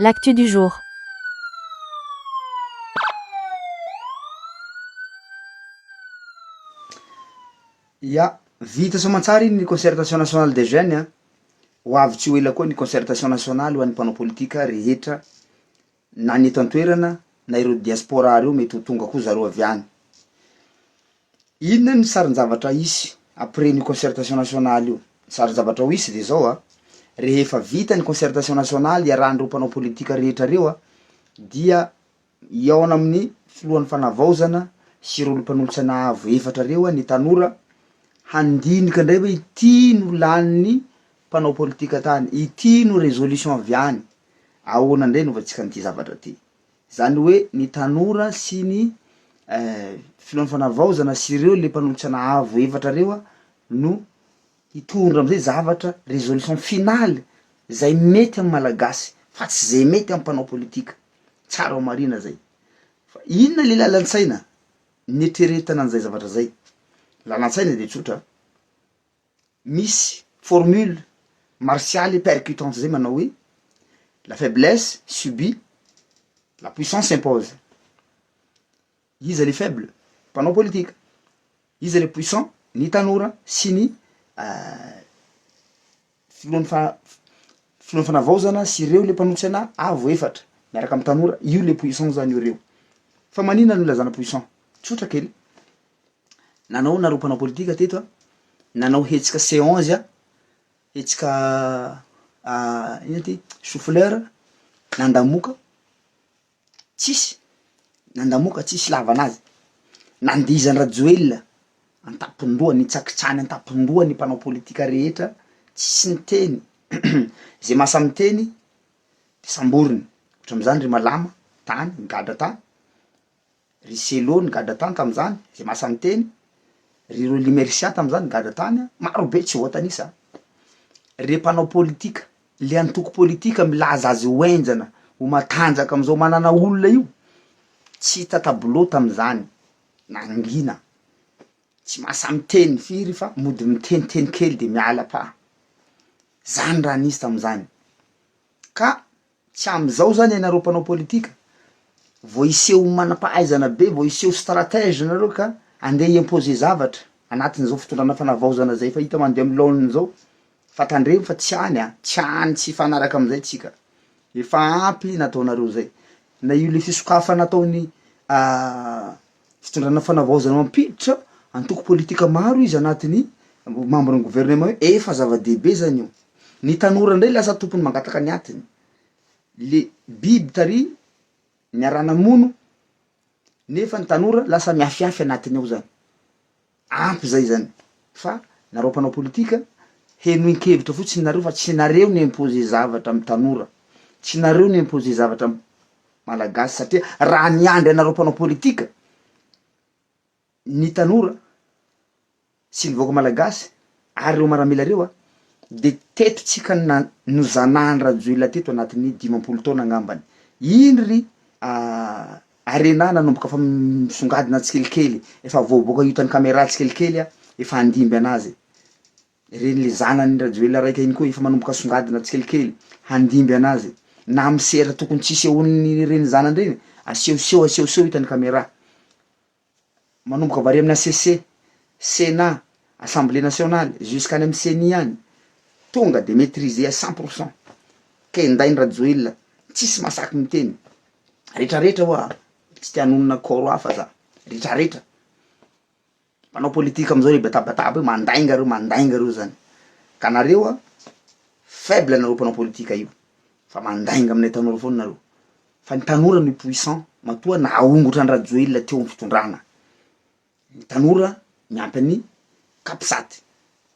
L'actu du jour. Ya, vita soamantsara iny ny concertation nationale des jeunes an, ho avy tsy ho ela koa ny concertation nationale ho an'ny mpanao politika rehetra na ny eto an-toerana na ireo diaspora ireo mety ho tonga koa zareo avy any. Inona ny sarin-javatra hisy après ny concertation nationale io? Ny sarin-javatra ho hisy de zao a, rehefa vita ny concertation nationale iarahan'ireo mpanao politika rehetra reo a, dia hihaona amin'ny filohan'ny fanavaozana sy ireo olom-panolotsaina avo efatra reo ny tanora handinika ndray hoe ity no lanin'ny mpanao politika tany, ity no resolution avy any, ahoana ndray no hovantsika an'ity zavatra ty? Zany hoe ny tanora sy ny filohan'ny fanavaozana sy ireo le mpanolotsaina avo efatra reo a no hitondra amizay zavatra resolution finale zay mety amy malagasy fa tsy zay mety amy mpanao politika, tsara ho marihina zay, fa inona le lalan-tsaina nieritreretana an'izay zavatra zay? Lalan-tsaina de tsotra, misy formule martiale percutante zay manao hoe la faiblesse subit, la puissance s'impose, iza le faible? Mpanao politika, iza le puissant? Ny tanora sy ny filohan'ny fa- filohan'ny fanavaozana sy ireo le mpanolotsaina avo efatra miaraka amy tanora, io le puissant zany io reo, fa maninona no ilazana puissant? Tsotra kely. Nanao nareo mpanao politika teto a, nanao hetsika C onze a, hetsika inona ty chou fleur, nandamoka tsisy, nandamoka tsisy ilavana azy, nandihizan'i Rajoelina an-tampon-doha, nitsakitsahany an-tampon-doha ny mpanao politika rehetra, tsisy niteny, zay mahasahy miteny de samboriny, ohatra am'zany ry Malama tany, nigadra tany. Ry Cello nigadra tany tamzany, zay mahasahy miteny, ry Rolly Mercia tamzany nigadra tany, maro be tsy voatanisa. Re mpanao politika, le antoko politika milaza azy ho henjana, ho matanjaka amzao manana olona io, tsy hita tableau tamzany, nangina, tsy mahasahy miteny firy fa mody miteniteny kely de miala pa, zany raha nisy tamzany, ka Tsy amizao zany ianareo mpanao politika vao hiseho ho manam-pahaizana be, vao hiseho stratège nareo ka andeha hi-imposer zavatra anatin'izao fitondrana fanavaozana zay efa hita mandeha amin'ny laoniny zao, fa tandremo fa tsy any an, tsy any tsy hifanaraka amizay tsika, efa ampy nataonareo zay, na io le fisokafana ataon'ny fitondrana fanavaozana mampiditra antoko politika maro izy anatin'ny membre ny gouvernement io, efa zava-dehibe zany io. Ny tanora ndray lasa tompony mangataka ny atiny, le biby tary niaraha-namono nefa ny tanora lasa miafiafy anatiny ao zany, ampy zay zany fa nareo mpanao politika henoin-kevitra fotsiny nareo fa tsy nareo no imposer zavatra amy tanora, tsy nareo no imposer zavatra amy malagasy satria raha niandry anareo mpanao politika ny tanora sy ny vahoaka malagasy ary ireo maramila ireo a, de teto tsika na- nozanahan'i Rajoelina teto anatin'ny 50 taona angambany, iny ry Arena nanomboka efa misongadina tsikelikely, efa voaboaka hitan'ny camera tsikelikely a, efa handimby anazy, ireny le zanany Rajoelina raika iny koa efa manomboka asongadina tsikelikely, handimby anazy, na amy sehatra tokony tsy hisehoan'ny reny zanany reny, asehoseho asehoseho hitan'ny camera. Manomboka avy ary amin'ny HCC, Sénat, Assemblée nationale, jusqu'any amin'ny Ceni any, tonga de maitriser à cent pour cent, kendain'i Rajoelina, tsisy mahasaky miteny, retraretra hoa, tsy te hanonona corps hafa za, retraretra, mpanao politika amizao le batabataba io mandainga reo, mandainga reo zany, ka nareo a, faible nareo mpanao politika io, fa mandainga aminay tanora foana nareo. Fa ny tanora no puissant matoa nahongotra an'i Rajoelina teo amin'ny fitondrana. Ny tanora miampy an'i Capsat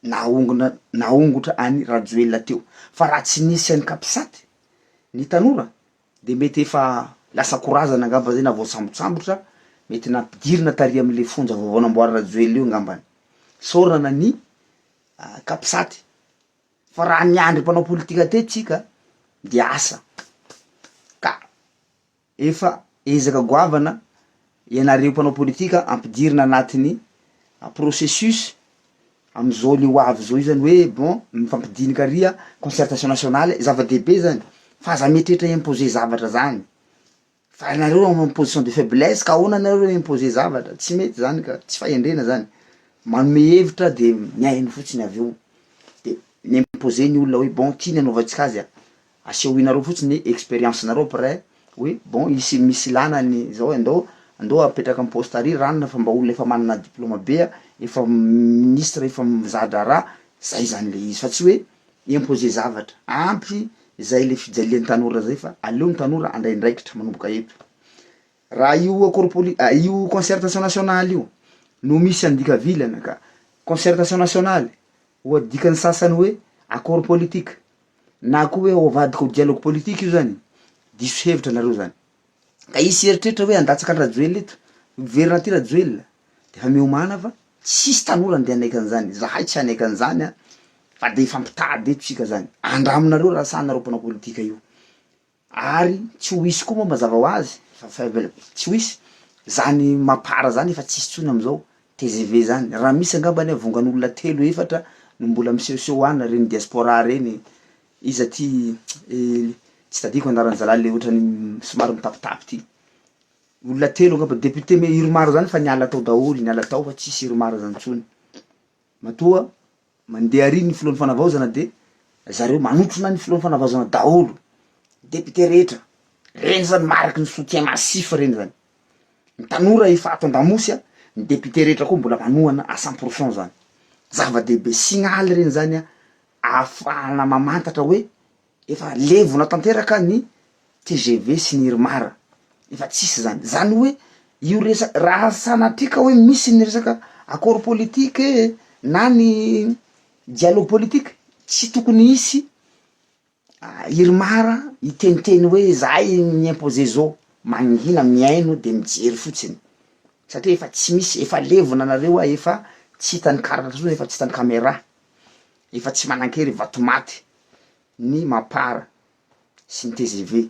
nahongona nahongotra an'i Rajoelina teo. Fa raha tsy nisy an'i Capsat ny tanora de mety efa lasa korazana angamba zay na voasambotsambotra, mety nampidirina tary amle fonja vaovao namboarin'i Rajoelina io angambany. Isaorana ny Capsat. Fa raha niandry mpanao politika teto tsika dia asa ka efa ezaka goavana ianareo mpanao politika ampidirina anatin'ny processus am'zao le ho avy zao io zany hoe bon mifampidinika ary a, concertation nationale zava-dehibe zany. Fa aza mieritreritra hi-imposer zavatra zany. Fa nareo en position de faiblesse ka ahoana nareo hi-imposer zavatra, tsy mety zany ka, tsy fahendrena zany. Manome hevitra de mihaino fotsiny avy eo, de mi-imposer ny olona hoe bon ty ny anaovantsika azy a, asehoinareo fotsiny ny experience nareo après hoe bon hisy misy ilana ny zao e, andao andao apetraka am poste ary ranona fa mba olona efa manana diploma be a, efa ministre efa za-draharaha, zay zany le izy fa tsy hoe hi-imposer zavatra, ampy zay le fijalian'ny tanora zay fa aleo ny tanora handray andraikitra manomboka eto. Raha io accord poli- io concertation nationale io no misy handika vilana ka, concertation nationale ho adikan'ny sasany hoe accord politique na koa hoe ho avadika ho dialogue politique io zany, diso hevitra nareo zany. Ka hisy eritreritra hoe handatsaka an'i Rajoelina eto, miverina aty Rajoelina, de efa miomàna fa tsisy tanora andeha hanaiky an'izany, zahay tsy hanaiky an'izany an, fa de hifampitady eto tsika zany, andramonareo raha sahy nareo mpanao politika io, ary tsy ho hisy koa moa mazava ho azy fa faible, tsy ho hisy zany mapar zany efa tsisy tsony amizao, tgv zany, raha misy angambany an vongan'olona telo efatra no mbola misehoseho any reny diaspora reny, iza ty tsy tadidiko anaran'ny zalahy le otrany somary mitapitapy ty, olona telo angamba député me iromar zany fa niala tao daholo, niala tao fa tsisy iromar zany tsony, matoa mandeha ary ny filohan'ny fanavaozana de zareo manotrona ny filohan'ny fanavaozana daholo, député rehetra, reny zany mariky ny soutien massif reny zany, ny tanora efa ato andamosy a, ny député rehetra koa mbola manohana à cent pour cent zany, zava-dehibe, signal reny zany a ahafahana mamantatra hoe efa levona tanteraka ny tgv sy ny irmar, efa tsisy zany, zany hoe io resaka raha sanatria ka hoe misy ny resaka accord politique e na ny dialogue politique tsy tokony hisy irmar hiteniteny hoe zahay mi-imposer zao, mangina mihaino de mijery fotsiny satria efa tsy misy, efa levona nareo a, efa tsy hitan'ny karatra tsony, efa tsy hitan'ny camera, efa tsy manan-kery vatomaty ny mapar sy ny tgv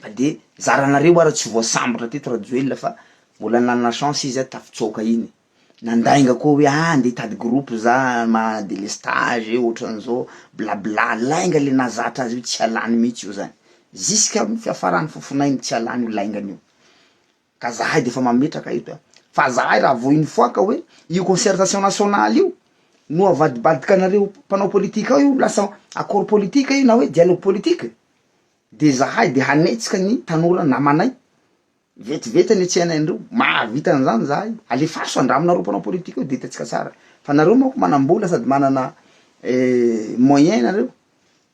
fa de zaranareo ara tsy voasambotra teto Rajoelina fa mbola nanana chance izy tafitsoaka iny, nandainga koa hoe ah ndeha hitady groupe za ma delestage otran'zao bla bla, lainga le nahazatra azy io tsy alany mihitsy io zany, jusqu'à fiafarany fofonainy tsy alany io laingany io. Ka zahay defa mametraka eto a! Fa zahay raha vao une fois ka hoe io concertation nationale io no avadibadika anareo mpanao politique ao io lasa accord politique io na hoe dialogue politique de zahay de hanetsika ny tanora namanay vetivety anetsehanay andreo, mahavita an'zany zahay, alefaso andramonareo mpanao politique io de hitantsika tsara, fa nareo manko manambola sady manana moyen nareo.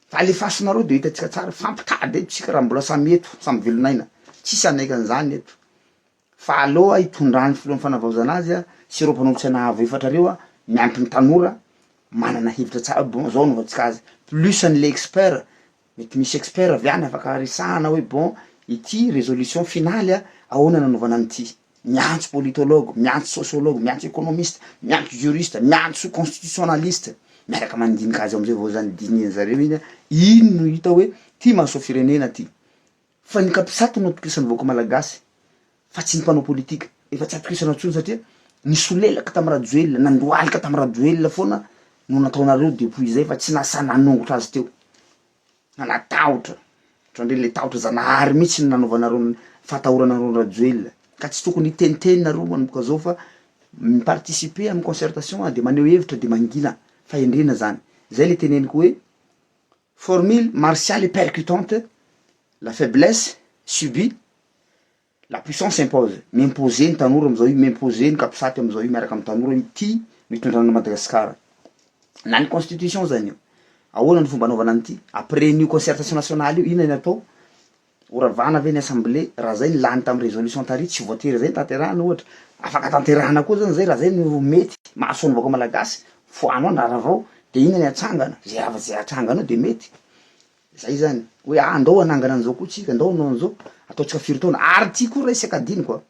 Fa alefasonareo de ho hitantsika tsara, mifampitady eto tsika raha mbola samy eto, samy velon'aina, tsisy hanaiky an'izany eto, fa aleo hitondran'ny filohan'ny fanavaozana azy sy ireo mpanolotsaina avo efatra reo miampy ny tanora manana hevitra tsara hoe bon zao anaovantsika azy, plus an'le expert, mety misy expert avy any afaka resahana hoe bon ity resolution finale ahoana nanaovana an'ity. Miantso politologue, miantso sociologue, miantso economiste, miantso juriste, miantso constitutionnaliste, miaraka mandinika azy ao amizay vao zany dinihin zareo iny, iny no hita hoe ty mahasoa firenena ty, fa ny capsat no atokisan'ny vahoaka malagasy fa tsy ny mpanao politika, efa tsy atokisana intsony satria nisolelaka tam rajoelina, nandohalika tam rajoelina foana no nataonareo depuis zay fa tsy nahasahy nanongotra azy teo. Natahotra, ohatran'ireny le tahotra zanahary mihitsy no nanaovanareo ny fahatahoranareo an'i Rajoelina, ka tsy tokony hiteniteny nareo manomboka zao fa mi-participer amin'ny concertation de maneho hevitra de mangina, fahendrena zany, zay le teneniko hoe formule martiale et percutante, la faiblesse subit La puissance impose, mi-imposer ny tanora amizao io, mi-imposer ny capsat amizao io miaraka amy tanora io, ity no hitondrana an'i Madagasikara. Na ny constitution zany io, ahoana ny fomba anaovana an'ity, après an'io concertation nationale io inona ny atao, horavana ve ny assemblée, raha zay ny lany tamy résolution tary tsy voatery zay ny tanterahana ohatra, afaka tanterahana koa zany zay raha zay no mety, mahasoa ny vahoaka malagasy, foano any ravao, de inona ny atsangana, zay ava- zay atsangana eo de mety. Zay zany, hoe ah ndao hanangana an'izao koa tsika, ndao hanao an'izao, ataontsika firy taona, ary ty koa resaka adinoko a,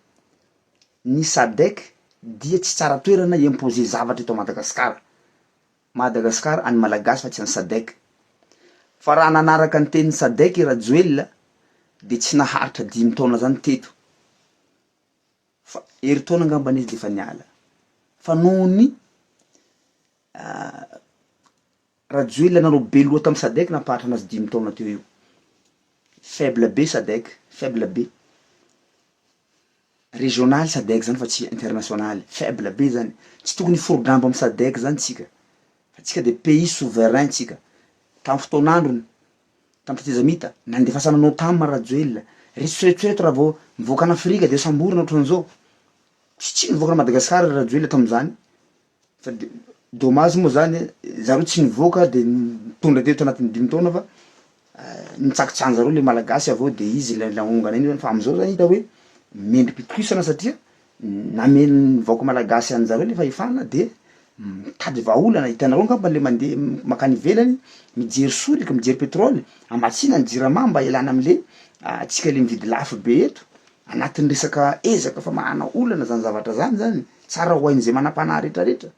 ny sadec dia tsy tsara toerana hi-imposer zavatra eto Madagasikara, Madagasikara an'ny Malagasy fa tsy an'ny sadec, fa raha nanaraka ny tenin'ny sadec i Rajoelina de tsy naharitra dimy taona zany teto, fa herintaona angambany izy de efa niala, fa noho ny Rajoelina nanao be loha tamin'ny sadec nampahantra anazy dimy taona teo io. Faible be SADC, faible be. Régional SADC zany fa tsy international, faible be zany. Tsy tokony hiforo-drambo amy SADC zany tsika, fa tsika de pays souverain tsika. Tamy fotoan'androny, tamy tetezamita, nandefasana notam Rajoelina, eritrereto raha vao mivoaka an'Afrika de samborina ohatran'izao. Tsy nivoaka an'i Madagasikara Rajoelina tam'zany fa de dommage moa zany zareo tsy nivoaka de nitondra teto anatin'ny 5 taona fa nitsakitsahan-jareo le Malagasy avy eo de izy le naongana iny fa am'zao zany hita hoe mendri-pitokisana satria namen'ny vahoaka malagasy anjareo le fahefana de mitady vahaolana. Hitanareo angamba le mandeha makany ivelany mijery solika, mijery petrôly, amatsina ny Jirama mba hialana am'le atsika le mividy lafo be eto. Anatin'ny resaka ezaka famahana olana zany zavatra zany zany, tsara ho hain'izay manam-panahy rehetrarehetra.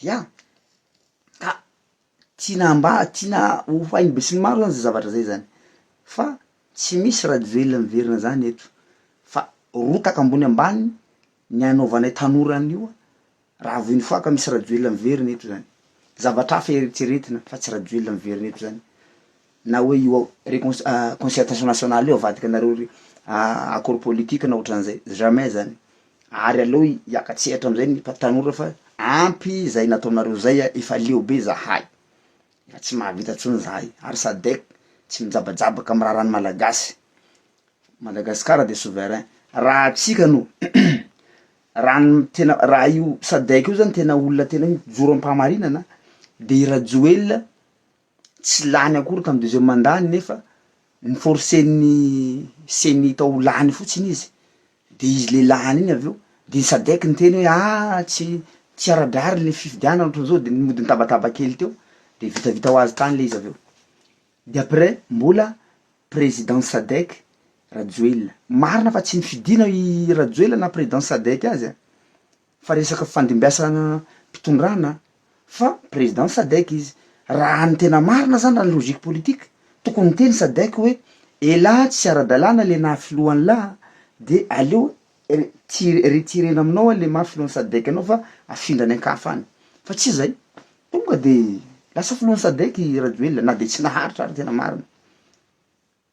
Ya, ka tiana amba tiana ho hain'ny be sy ny maro zany zay zavatra zay zany, fa tsy misy Rajoelina miverina zany eto, fa rotaka ambony ambany ny anaovanay tanora an'io raha vao une fois ka misy Rajoelina miverina eto zany. Zavatra hafa eritreretina fa tsy Rajoelina miverina eto zany. Na hoe io récon- concertation nationale io avadika anareo ry accord politique na ohatran'izay, jamais zany. Ary aleo hiakatsehatra amizay ny tanora fa ampy zay nataonareo zay a, efa leo be zahay, efa tsy mahavita intsony zahay, ary SADC tsy mijabajabaka amy raharahan'ny Malagasy. Madagasikara de souverain, raha atsika no raha ny tena raha io SADC io zany tena olona tena hoe mijoro am-pahamarinana de i Rajoelina tsy lany akory tamy deuxième mandat nefa ni-forcen'ny CENI tao ho lany fotsiny izy, de izy le lany iny avy eo de ny SADC niteny hoe ah tsy ara-drariny le fifidianana ohatran'izao de mody nitabataba kely teo de vitavita ho azy tany le izy avy eo. De après mbola président SADC Rajoelina, marina fa tsy nifidina i Rajoelina na président SADC azy a, fa resaka fifandimbiasana mpitondrana fa président SADC izy. Raha ny tena marina zany, raha ny logique politique, tokony niteny SADC hoe elah tsy ara-dalàna le naha filohan'lah de aleo retirena aminao le maha filohan'ny SADC anao fa afindrany an-kafa any, fa tsy zay, tonga de lasa filohan'ny SADC i Rajoelina na de tsy naharitra ary tena marina.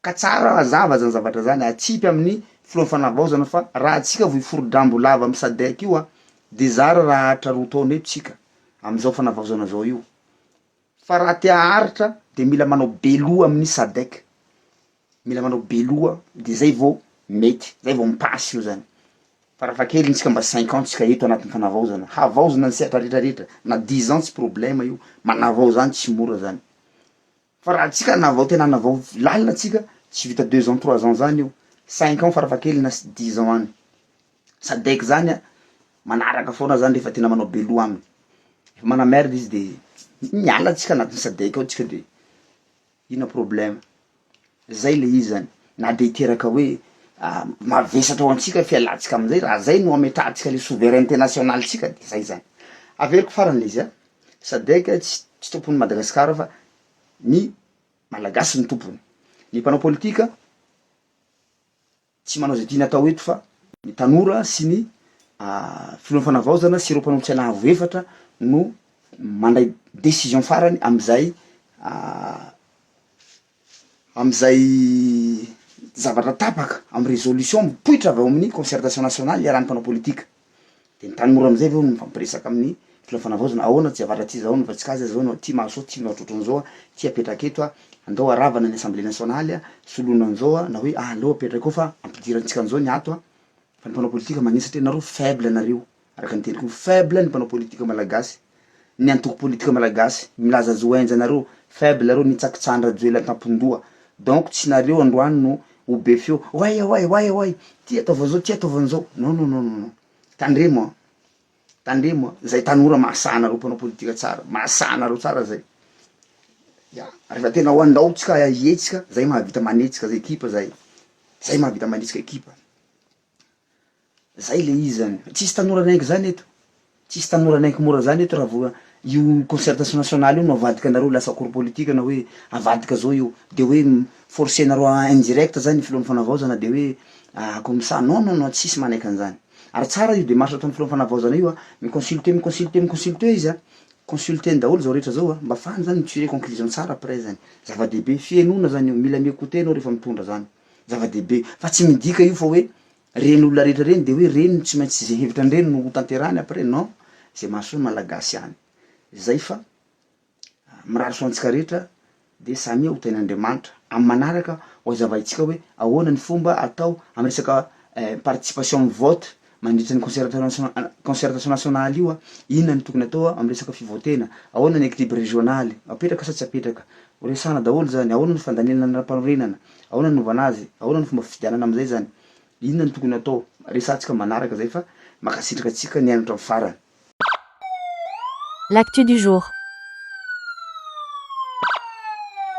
Ka tsara hazava zany zavatra zany, atsipy amin'ny filohan'ny fanavaozana fa raha atsika vo hiforo-drambo lava amy SADC io a, de zara raha haharitra 2 taona eto tsika am'izao fanavaozana zao io, fa raha te haharitra de mila manao be loha amin'ny SADC, mila manao be loha de zay vao mety, zay vao mipasy io zany. Farafahakeliny tsika mba 5 ans tsika eto anatin'ny fanavaozana, havaozana ny sehatra rehetrarehetra, na 10 ans tsy problème io, manavao zany tsy mora zany. Fa raha tsika navao tena navao lalina tsika, tsy vita 2 ans 3 ans zany io, 5 ans farafahakeliny na 10 ans any. SADC zany a manaraka foana zany rehefa tena manao be loha aminy, efa mana merde izy de miala tsika anatin'ny SADC ao tsika de ino problème, zay le izy zany, na de hiteraka hoe mavesatra ho antsika fialantsika amizay, raha zay no ametrahantsika le souveraineté nationale tsika de zay zany. Averiko farany le izy a, SADC tsy tompony Madagasikara fa ny Malagasy no tompony, ny mpanao politika tsy manao zay tiany atao eto fa ny tanora sy ny filohan'ny fanavaozana sy ireo mpanolotsaina avo efatra no mandray décision farany am'izay zavatra tapaka amy résolution mipoitra avy ao amin'ny concertation nationale iarahan'ny mpanao politika. De ny tanora amizay aveo no mifampiresaka amin'ny filohan'ny fanavaozana, ahoana ty zavatra ty zao fa tsy kazy zao no ty mahasoa ty ohatrohatran'izao a, ty apetraka eto a, andao aravana ny assemblée nationale a, soloina an'izao a, na hoe aleo apetraka eo fa ampidirantsika an'izao ny ato a, fa ny mpanao politika magnino satria nareo faible nareo, araka ny teniko faible ny mpanao politika malagasy, ny antoko politika malagasy, milaza azy ho enja nareo, faible reo nitsakitsahan-dRajoelina an-tampon-doha, donc tsy nareo androany no ho be feo, oay oay oay oay, ty ataovy an'izao ty ataovy an'izao, non non non non, tandremo a, tandremo a, zay tanora mahasahy anareo mpanao politika tsara, mahasahy anareo tsara zay, ya, rehefa tena ho andao tsika hihetsika, zay mahavita manetsika zay ekipa zay, zay mahavita manetsika ekipa, zay le izy zany, tsisy tanora anaiky zany eto, tsisy tanora anaiky mora zany eto raha vao io concertation nationale io no avadika anareo lasa accord politique na hoe avadika zao io, de hoe forcenareo indirect zany filohan'ny fanavaozana de hoe comme ça, non non non, tsisy manaiky an'izany, ary tsara io démarche ataon'ny filohan'ny fanavaozana io a, mi-consulter mi-consulter mi-consulter izy a. Consulter-ny daholo zao rehetra zao a, mba afahany zany mi-tirer conclusion tsara après zany. Zava-dehibe, fihenoana zany io, mila mi-écouter anao rehefa mitondra zany, zava-dehibe, fa tsy midika io fa hoe reny olona rehetra reny de hoe reny no tsy maintsy ze hevitra andreny no ho tanterahany après, non, zay mahasoa ny malagasy ihany, zay fa mirary soa antsika rehetra de samia ho tahin'Andriamanitra. Amy manaraka ho azavaintsika hoe ahoana ny fomba atao amy resaka participation amy vote mandritra ny concertation concertation nationale io a, inona ny tokony atao amy resaka fivotena, ahoana ny équilibre régional, apetraka sa tsy apetraka, ho resahana daholo zany, ahoana ny fandaniana ny lalàm-panorenana, ahoana ny novana azy, ahoana ny fomba fifidianana amizay zany, inona ny tokony atao, resahantsika manaraka zay fa mankasitraka atsika nihaino hatramy farany. L'actu du jour.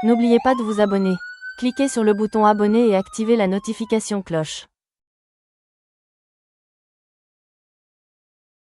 N'oubliez pas de vous abonner. Cliquez sur le bouton abonner et activez la notification cloche.